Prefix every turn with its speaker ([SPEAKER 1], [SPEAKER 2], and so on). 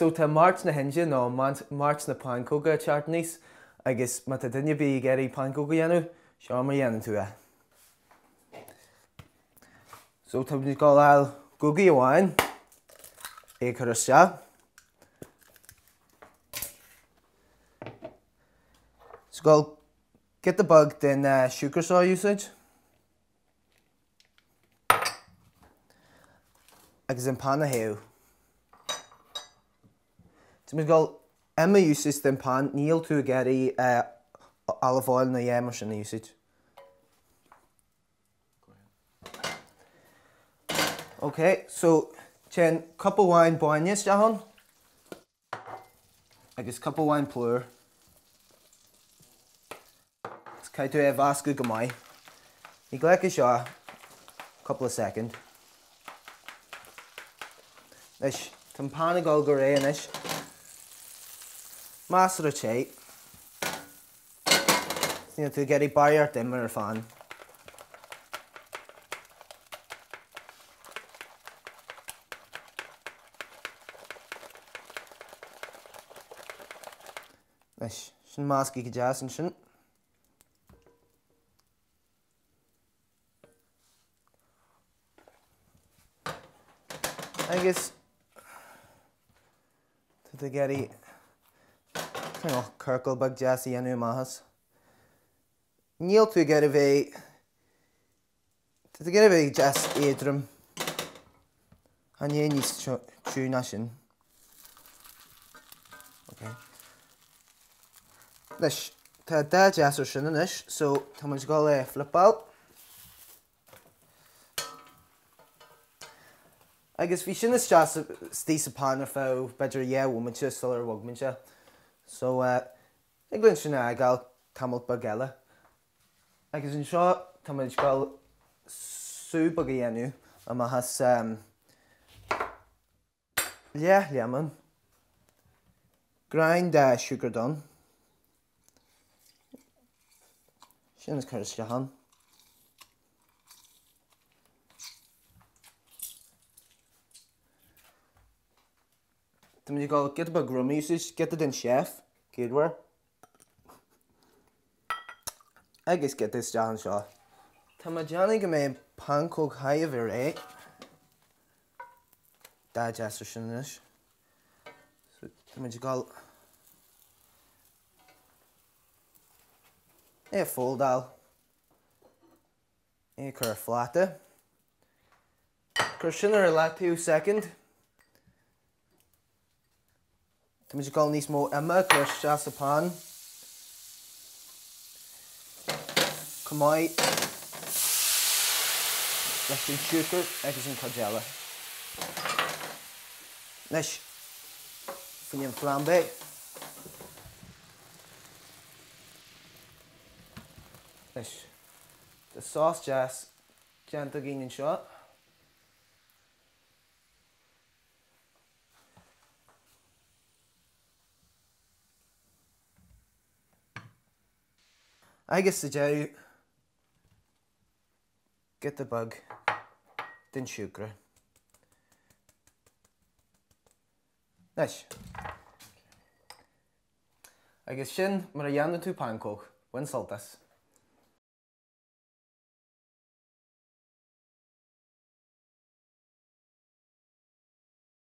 [SPEAKER 1] So tá Máirt na hInde nó Máirt na Pancóga ag teacht aníos agus má tá duine ar bith ag iarraidh pancóg a dhéanamh, seo mar a dhéanann tú é. So tá muid ag dul a fháil gogaí amháin, é a chur isteach. So gabháil giota beag den siúcra seo a úsáid. Agus an pan a théamh. Tá muid ag dul im a úsáid den pan, níl tú ag iarraidh olive oil nó a dhath mar sin a úsáid. Ok, so téann cup amháin bainne isteach ann. Agus cup amháin plúr. Agus caithfidh tú é a mheascadh go maith. Ní ghlacfaidh seo ach cúpla soicind. Anois, tá an pan ag dul go réidh anois. Measartha te. Níl tú ag iarraidh barraíocht im ar an phan. Anois, sin measctha go deas ansin. Agus tá tú ag iarraidh cineál ciorcal beag deas a dhéanamh amach as. Níl tú ag iarraidh bheith Tá tú ag iarraidh bheith deas éadrom. Chan é níos tiú ná sin. Ok. Anois, tá dath deas ar sin anois, so tá muid ag dul é a flipáil. Agus bhí sin isteach istigh sa pan ar feadh b'fhéidir 2 bhomaite sular bhog muid é. So, thig linn sin a fhágáil tamalt beag eile. Agus anseo tá muid ag dul sú beag a dhéanamh amach as leath leamán, gráin de siúcra donn, sin is cur isteach ann. Tá muid ag dul giota beag rum a úsáid, giota den chef, céad uair. Agus giota isteach anseo. Tá mé ag déanamh go mbeidh pancóg thar a bheith réidh. Dath deas ar sin anois. So, tá muid ag dul é a foldáil. É a chur ar phláta. Cuir sin ar a leataobh soicind. Tá muid ag dul níos mó ime a chur isteach sa pan. Chomh maith leis an siúcra agus an cuid eile. Anois, fá choinne an flambé. Anois, tá sós deas déanta againn anseo. Agus sa deireadh, giota beag den siúcra. Anois. Agus sin mar a dhéanann tú pancóg. Bain sult as.